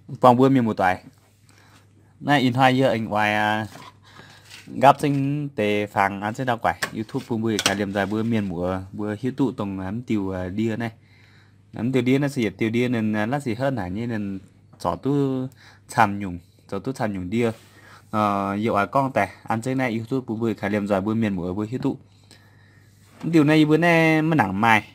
Buangh mbuo mienh muoz-doic, naaiv ih hnoi yie aengx oix nqaapv zengv deix fangx an zengv ndau guaix YouTube bun mbuo yietc kaaix liemh nzoih mbuo mienh muoz mbuo hiuv duqv dongh mv diuh ndie naaiv. Mv diuh ndie naaiv se yietc diuh ndie ninh laav sic henv haic nyei, ninh zorc duqv camv nyungc, zoux duqv camv nyungc ndie. Yie oix gorngv daaih an zengv naaiv YouTube bun mbuo yietc kaaix liemh nzoih mbuo mienh muoz mbuo hiuv duqv. Mv diuh naaiv yie mbuo naaiv maiv nangc maaih,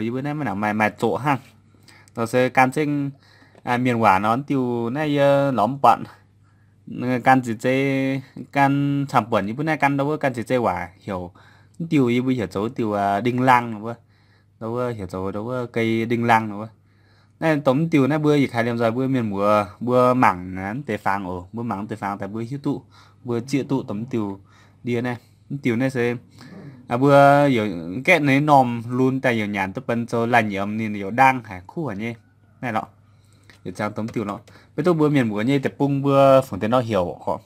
yie mbuo naaiv maiv nangc maaih, maaih zoqc hnangv. Nor se gan zengv mienh waac nor mv diuh naaiv yie lorz mv buatc. Gan ziqc zei, gan camv-buonc yie mbuo naaiv gan ndau wuov gan ziqc zei waac heuc, mv diuh yie mbuo heuc zoux wuov diuh đinh lăng wuov, ndau wuov heuc zoux ndau wuov cây đinh lăng wuov. Naaiv dongh mv diuh naaiv mbuo yietc kaaix liemh nzoih mbuo mienh muoz mbuo mangc mv deix fangx oc, mbuo mangc mv deix fangx daaih mbuo hiuv duqv, mbuo zieqv duqv dongh mv diuh ndie naaiv. Mv diuh naaiv se mbuo yaac gaeqv ninh normh lunx daaih yaac nyanc duqv benx zoux laih nyiemz ninh yaac ndaang haic kuv haic nyei. Naaiv lorqc, yietc ziangx dongh mv diuh lorqc. Maiv duqv mbuo mienh muoz nyei deic-bung mbuo fungc deix nor heuc oc.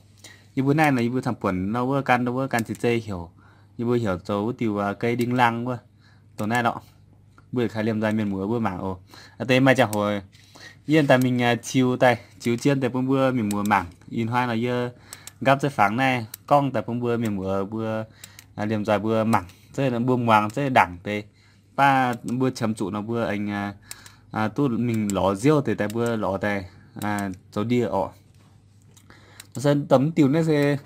Yie mbuo naaiv nor yie mbuo camv-buonc nor wuov gan ndau wuov gan ziqc zei heuc, yie mbuo heuc zoux wuov diuh cây đinh lăng wuov, dongh naaiv lorqc. Mbuo yietc kaaix liemh nzoih mienh muoz mbuo mangc oc. Deix maaih ziangh hoc yie daaih mingh ziux daaih, ziux zien daaih bun mbuo mienh muoz mangc. Ih hnoi nor yie nqaapv zengv fangx naaiv gorngv daaih bun mbuo mienh muoz mbuo liemh nzoih mbuo mangc, mbuo muangx zengv ndaangc deix. Baav mbuo qiemx zuqc nor mbuo aengx duqv mingh lorz nziouv deix daaih mbuo lorz daaih zoux ndie orqc. Se dongh mv diuh naaiv se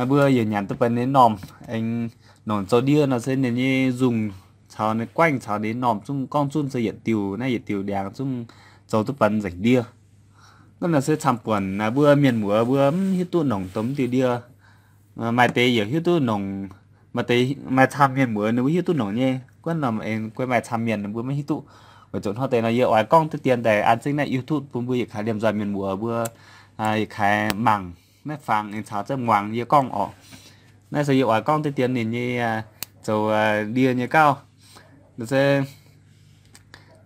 mbuo yaac nyanc duqv benx ninh normh aengx nongc zoux ndie nor se ninh nyei nzungh caux ninh guaengv caux ninh normh zungv gorngv zunv se yietc diuh naaiv yietc diuh ndiangx zungv zoux duqv benx nzengc ndie. Naaiv nor se camv-buonc mbuo mienh muoz mbuo mv hiuv duqv nongc dongh mv diuh ndie. Maaih deix yaac hiuv duqv nongc, maaih deix maaih camv mienh muoz ninh mbuo hiuv duqv nongc nyei. Guonv norm aengx guai maaih camv mienh ninh mbuo maiv hiuv duqv. Weic zuqc hnangv deix nor yie oix gorngv duqv dien daaih an zengv naaiv YouTube bun mbuo yietc kaaix liemh nzoih mienh muoz mbuo yietc kaaix mangc naaiv fangx aengx caux zengv muangx yie gorngv orqc. Naaiv se yie oix gorngv duqv dien ninh nyei zoux ndie nyei gauh. Nor se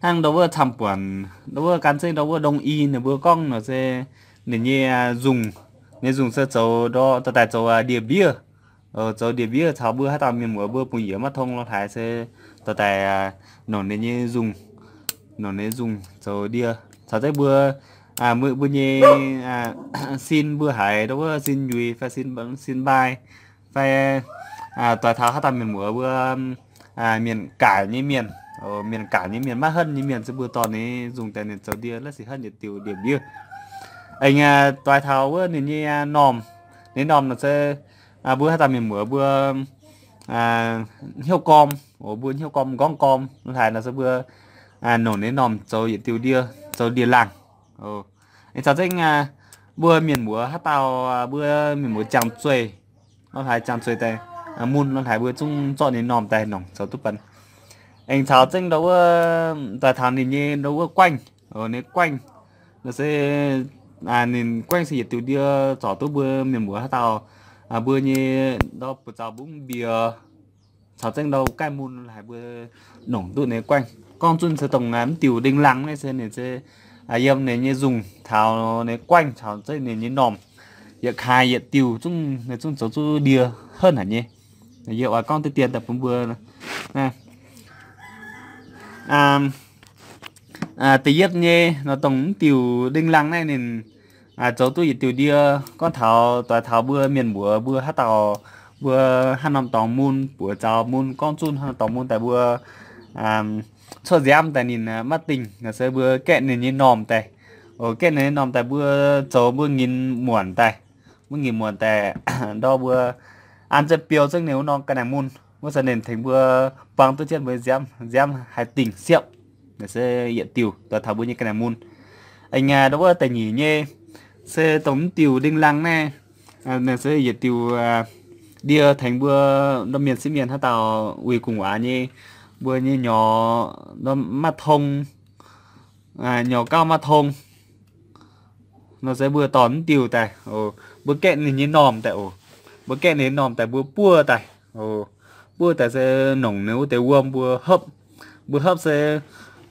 hnangv ndau wuov camv-buonc, ndau wuov gan zengv ndau wuov đông y ninh mbuo gorngv nor se ninh nyei nzungh, ninh nzungh se zoux ndortv daaih zoux ndie-mbiev. Zoux ndie-mbiev caux mbuo haaix dauh mienh muoz mbuo bungx yiec maiv tong lorh haaix se dorh daaih nongc ninh nyei nzungh, nongc ninh nzungh zoux ndie. Caux zengv mbuo, mbuo nyei sin mbuo haiz ndau wuov sin njuix fai sin mbai fai doix taux haaix dauh mienh muoz mbuo mienh gaaic nyei mienh, mienh gaaic nyei mienh maiv henv nyei mienh se mbuo dorh ninh nzungh daaih ninh zoux ndie laav sic henv yietc diuh ndie-mbiev. Aengx doix taux wuov ninh nyei normh, ninh normh nor se mbuo haaix dauh mienh muoz mbuo hnyouv gorm, mbuo hnyouv gorm nqorngv gorm lorh haaix nor se mbuo nongc ninh normh zoux yietc diuh ndie, zoux ndie-laangh. Aengx caux zengv mbuo mienh muoz haaix dauh mbuo mienh muoz jangx zueih lorh haaix, jangx zueih daaih mun lorh haaix mbuo zungv zorqv ninh normh daaih nongc zoux duqv benx. Aengx caux zengv ndau wuov doix taux ninh nyei ndau wuov guaengv, ninh guaengv nor se ninh guaengv se yietc diuh ndie zorc duqv mbuo mienh muoz haaix dauh mbuo nyei ndau buoz zaux mbungv mbiex caux zengv ndau gaih mun lorh haaix mbuo nongc duqv ninh guaengv. Gorngv zunv se dongh mv diuc đinh lăng naaiv se ninh se yiem ninh nyei nzungh taux ninh guaengv caux zengv ninh nyei normh yietc kaaix yietc diuh zungv, ninh zungv zoux zuqc ndie henv haic nyei. Yie oix gorngv deix dien daaih bun mbuo. Da'yietv nyei nor dongh mv diuc đinh lăng naaiv ninh zoux duqv yietc diuc ndie. Gorngv taux doix taux mbuo mienh muoz mbuo haaix dauh, mbuo haaix norm dorngx mun, buoz zaux mun, gorngv zunv haaix norm dorngx mun daaih mbuo cuotv nziaamv daaih ninh maiv dingh nor se mbuo gaeqv ninh nyei normh daaih. Gaeqv ninh nyei normh daaih mbuo zoux mbuo nyinc muonc daaih. Mbuo nyinc muonc daaih ndortv mbuo an zengv biou zengv ninh wuov norm ga'naaiv mun, wuov zanc ninh tengx mbuo buang duqv jienv mbuo nziaamv, nziaamv haih dingh siepv. Naaiv se yietc diuc doix taux mbuo nyei ga'naaiv mun. Aengx ndortv wuov da'nyeic nyei se dongh mv diuc đinh lăng naaiv, naaiv se yietc diuc ndie tengx mbuo ndorm mienh sieqv mienh haaix dauh uix gu'nguaaz nyei, mbuo nyei nyorx maiv tong, nyorx gauh maiv tong nor se mbuo dorh mv diuh daaih, mbuo gaeqv ninh nyei normh daaih oc. Mbuo gaeqv ninh nyei normh daaih mbuo buov daaih, buov daaih se nongc ninh wuov deix wuom mbuo hopv. Mbuo hopv se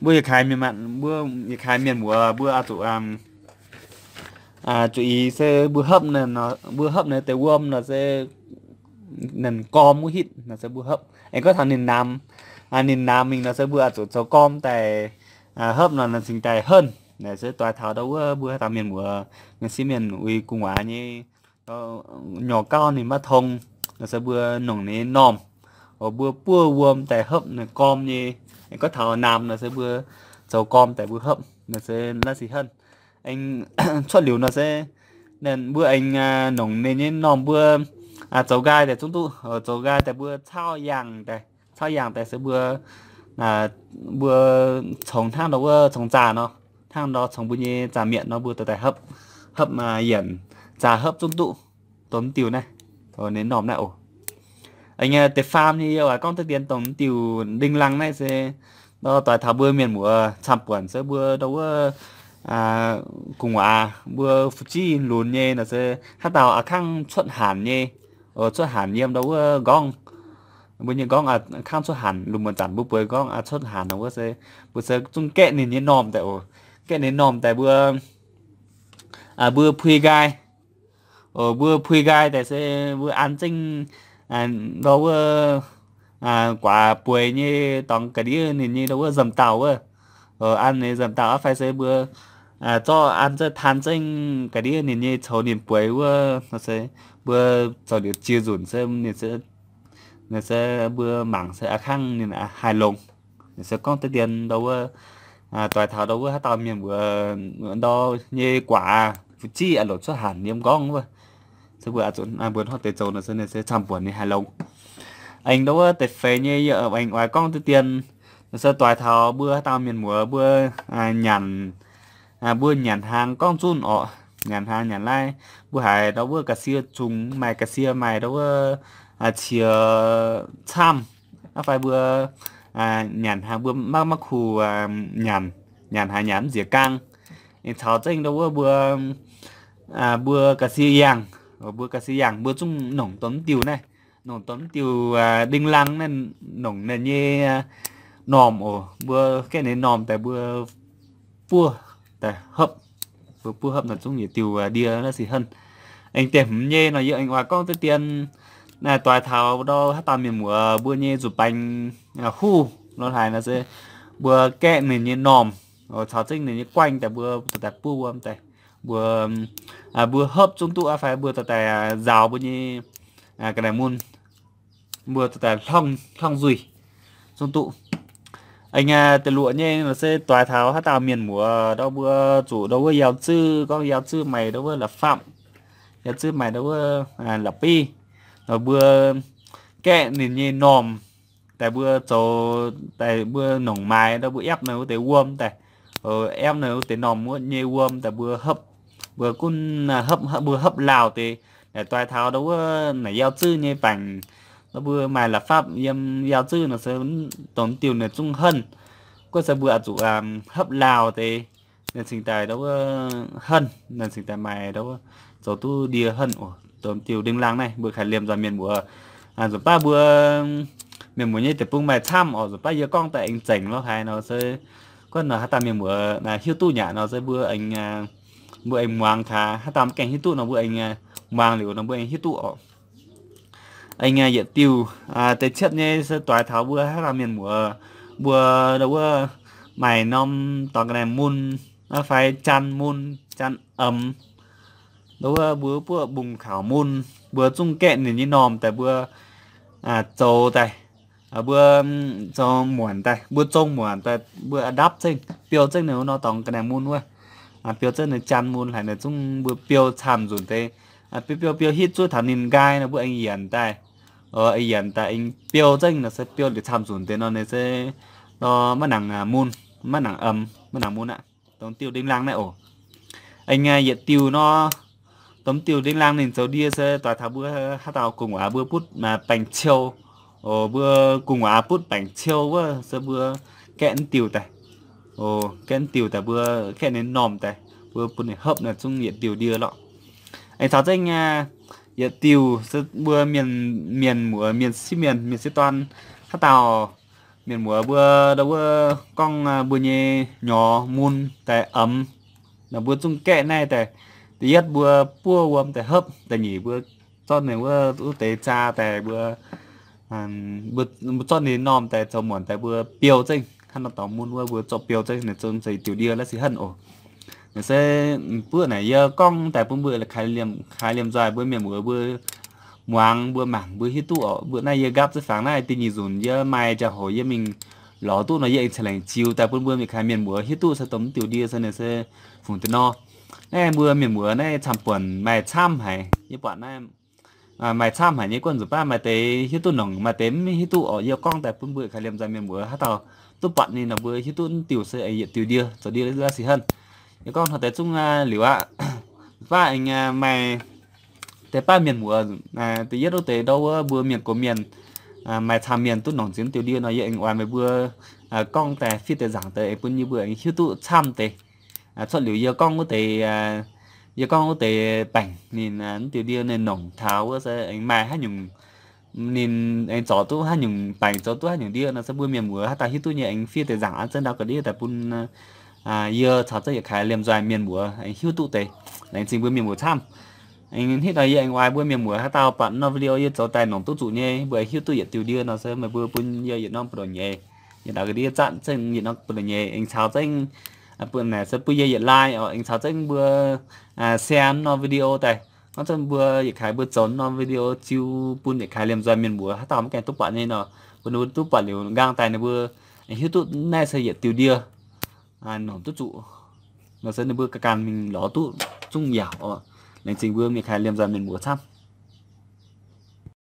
mbuo yietc kaaix mienh, mbuo yietc kaaix mienh muoz mbuo oix zuqc zuqc i se mbuo hopv, mbuo hopv ninh deix wuom nor se ninh gorm wuov hitv nor se mbuo hopv. Aengx gorngv taux ninh namx, ninh namx mingh nor se mbuo oix zuqc zoux gorm daaih hopv nor ninh cingx daaih henv. Naaiv se doix taux ndau wuov mbuo haaix dauh mienh muoz, mienh sieqv mienh uix gu'nguaaz nyei nyorx gauv ninh maiv tong, naaiv se mbuo nongc ninh nyei normh, oc, mbuo buov wuom daaih hopv ninh gorm nyei. Aengx gorngv taux naamh naaiv se mbuo zoux gorm daaih mbuo hopv, naaiv se la'sic henv. Aengx cuotv liuz nor se mbuo aengx nongc ninh nyei normh mbuo zoux nqaai daaih zungv duqv, zoux nqaai daaih mbuo caauv yangh daaih, caauv yangh daaih se mbuo, mbuo congx hnangv ndau wuov congx zaah nor, hnangv nor congx mbuo nyei zaah mietc nor mbuo dorh daaih hopv, hopv yienc zaah hopv zungv duqv, dongh mv diuh naaiv, ninh normh naaiv oc. Aengx deix faam nyei yie oix gorngv deix dien dongh mv diuh nding-lang naaiv se nor doix taux mbuo mienh muoz camv-buonc se mbuo ndau wuov gu'nguaaz mbuo fu'jueiv lunx nyei nor se haaix dauh a'hneiv kangv cuotv hanc nyei, cuotv hanc yiem ndau wuov nqorngv, mbuo nyei nqorngv a'hneiv kangv cuotv hanc, lungh muonz zanc mbuo bueix nqorngv a'hneiv cuotv hanc nor wuov se mbuo se zungv gaeqv ninh nyei normh daaih oc. Gaeqv ninh normh daaih mbuo, mbuo puix nqaai, mbuo puix nqaai daaih se mbuo an zengv ndau wuov guaax bueix nyei dorngx ga'ndiev ninh nyei ndau wuov nzamc dauh wuov, an ninh nzamc dauh aqv fai se mbuo zorqv an zengv taan zengv ga'ndiev ninh nyei coux ninh bueix wuov nor se mbuo zoux liuz jiex nzunc se ninh se mbuo mangc se a'hneiv kangv ninh haih longx. Ninh se gorngv deix dien ndau wuov doix taux ndau wuov haaix dauh mienh muoz ndau nyei guaax fu'jueiv a'loc cuotv hanc yiem nqorngv wuov, se mbuo zuqc mbuo hnangv deix zoux nor se ninh se camv-buonc ninh haih longx. Aengx ndau wuov deix feix nyei yie aengx oix gorngv deix dien nor se doix taux mbuo haaix dauh mienh muoz mbuo nyanc, mbuo nyanc hnaangx gorngv zunv orqc, nyanc hnaangx nyanc laiv, mbuo haiz ndau wuov ga'sie zungx maaih ga'sie maaih ndau wuov qiex camv, aqv fai mbuo nyanc hnaangx mbuo maiv maiv kuh nyanc, nyanc haaix nyanc mv nziex gang. Aengx caux zengv ndau wuov mbuo, mbuo ga'sie yangh, mbuo ga'sie yangh mbuo zungv nongc dongh mv diuh naaiv, nongc dongh mv diuh nding-lang naaiv, nongc ninh nyei normh oc. Mbuo gaeqv ninh normh daaih mbuo buov daaih hopv, mbuo buov hopv nor zungv yietc diuh ndie la'sic henv. Aengx deix hmz nyei nor yie aengx oix gorngv deix dien doix taux ndau haaix dauh mienh muoz mbuo nyei nzuqc baengx huv nor haaix nor se mbuo gaeqv ninh nyei normh, caux zengv ninh nyei guaengv daaih mbuo dorh daaih buov wuom daaih, mbuo, mbuo hopv zungv duqv aqv fai mbuo dorh daaih nzaaux mbuo nyei ga'naaiv mun, mbuo dorh daaih hlongv nzuih zungv duqv. Aengx da'luoqc nyei nor se doix taux haaix dauh mienh muoz ndau mbuo zuqc ndau wuov yauh zuiv, gorngv yauh zuiv maaih ndau wuov la'fapv, yauh zuiv maaih ndau wuov la'bieiv, mbuo gaeqv ninh nyei normh daaih mbuo zoux daaih mbuo nongc maaiz ndau mbuo aepv ninh wuov deix wuom daaih, aepv ninh wuov deix normh wuov nyei wuom daaih mbuo hopv, mbuo gunv hopv, mbuo hopv lauh deix, naaic doix taux ndau wuov naaic yauh zuiv nyei baengc, ndau mbuo maaih la'fapv yiem yauh zuiv nor se dongh diuh naaic zungv henv. Gorngv se mbuo oix zuqc hopv lauh deix, ninh cingx daaih ndau wuov henv, ninh cingx daaih maaih ndau wuov zoux duqv ndie henv oc. Dongh diuh nding-lang naaiv mbuo kaaix liemh nzangc mienh muoz, nzunc baav mbuo mienh muoz nyei deic-bung maaih camv oc. Nzunc baav yie gorngv daaih aengx zengc lorqc haaix nor se, gorngv nor haaix dauh mienh muoz hiuv duqv nyei nor se mbuo aengx, mbuo aengx muangx gaax. Haaix dauh mv gaengh hiuv duqv nor mbuo aengx muangx liuz nor mbuo aengx hiuv duqv oc. Aengx yietc diuh deix cietv nyei se doix taux mbuo haaix dauh mienh muoz, mbuo ndau wuov maaih norm dorngx ga'naaiv mun, fai janx mun, janx emx, ndau wuov mbuo buov mbungv kaux mun, mbuo zungv gaeqv ninh nyei normh daaih mbuo zoux daaih, mbuo zoux muonc daaih, mbuo zong muonc daaih, mbuo ndapv zengv, biou zengv ninh wuov nor dorngx ga'naaiv mun wuov, biou zengv ninh janx mun haic, ninh zungv mbuo biou camv nzunc deix, biou biou biou hitv zuov taux ninh nqaai nor mbuo aengx yienc daaih, yienc daaih aengx biou zengv nor se biou liuz camv nzunc deix nor ninh se nor maiv nangc mun, maiv nangc emx, maiv nangc mun aqv. Dongh diuh nding-lang naaiv oc. Aengx yietc diuh nor, dongh diuh nding-lang ninh zoux ndie se doix taux mbuo haaix dauh gu'nguaaz mbuo butv baengc ciou, mbuo gu'nguaaz butv baengc ciou wuov se mbuo gaeqv diuh daaih, gaeqv diuh daaih mbuo gaeqv ninh normh daaih, mbuo bun ninh hopv naaiv zungv yietc diuh ndie lorqc. Aengx caux zengv yietc diuh se mbuo mienh, mienh muoz, mienh sieqv mienh, mienh sieqv dorn, haaix dauh mienh muoz mbuo ndau wuov gorngv mbuo nyei nyorx mun daaih emx, nor mbuo zungv gaeqv naaiv daaih. Da'yietv mbuo buov wuom daaih hopv, da'nyeic mbuo zorqv ninh wuov wuov deix zaa daaih mbuo, mbuo zorqv ninh normh daaih zoux muonc daaih mbuo biou zengv, hnangv nor dorngx mun wuov mbuo zorqv biou zengv, ninh zungv se diuh ndie la'sic henv oc. Naaiv se mbuo naaic yie gorngv daaih bun mbuo kaaix liemh nzoih mbuo mienh muoz mbuo muangx mbuo mangc mbuo hiuv duqv oc. Mbuo naaiv yie nqaapv ziex fangx naaiv da'nyeic nzunc yie maaih jaax-hoc yie mingh lorz duqv nor yie aengx ceix laengc ziux daaih bun mbuo mienh kaaix mienh muoz hiuv duqv se dongh mv diuh ndie se naaic se fungc deix nor. Naaiv mbuo mienh muoz naaiv camv-buonc maaih camv haic. Yie buatc naaiv maaih camv haic nyei guonv nzunc baav maaih deix hiuv duqv nongc maaih deix mv hiuv duqv oc. Yie gorngv daaih bun mbuo kaaix liemh nzoih mienh muoz haaix dauh duqv buatc ninh nor mbuo hiuv duqv mv diuh se yietc diuh ndie zoux ndie la'sic henv. Yie gorngv taux deix zungv liuz aqv. Baav aengx maaih deix baav mienh muoz da'yietv wuov deix ndau wuov mbuo mienh gox mienh maaih camv mienh duqv nongc ziex diuh ndie nor yie aengx oix meih mbuo gorngv daaih fiev deix nzaangc deix aengx bun yie mbuo aengx hiuv duqv camv deix. Cuotv liuz yie gorngv wuov deix, yie gorngv wuov deix baengc ninh mv diuh ndie ninh nongc taux wuov se aengx maaih haaix nyungc, ninh aengx zorc duqv haaix nyungc baengc zoux duqv haaix nyungc ndie nor se mbuo mienh muoz haaix dauh hiuv duqv nyei aengx fiev deix nzaangc an zengv ndau ga'ndiev daaih bun yie caux zengv yietc kaaix liemh nzoih mienh muoz aengx hiuv duqv deix. Laengz zingh mbuo mienh muoz camv. Aengx hitv nor yie aengx oix mbuo mienh muoz haaix dauh buatc norm video yie zoux daaih nongc duqv zuqc nyei mbuo aengx hiuv duqv yietc diuh ndie nor se meih mbuo bun yie yietc norm buoz doc nyeiz. Yie ndau ga'ndiev zatv zengv yietc norm buoz doc nyeiz aengx caux zengv naaic se bun yie yietc like oc. Aengx caux zengv mbuo share norm video daaih. Gorngv zengv mbuo yietc kaaix mbuo zoux norm video ziux bun yietc kaaix liemh nzoih mienh muoz haaix dauh maiv gaengh duqv buatc nyei nor, bun ninh mbuo duqv buatc liuz nqaang daaih ninh mbuo hiuv duqv naaiv se yietc diuh ndie nongc duqv zuqc nor se ninh mbuo ganh ganh mingh lorz duqv zungv yaauc oc. Laengz zingh mbuo mienh kaaix liemh nzoih mienh muoz camv.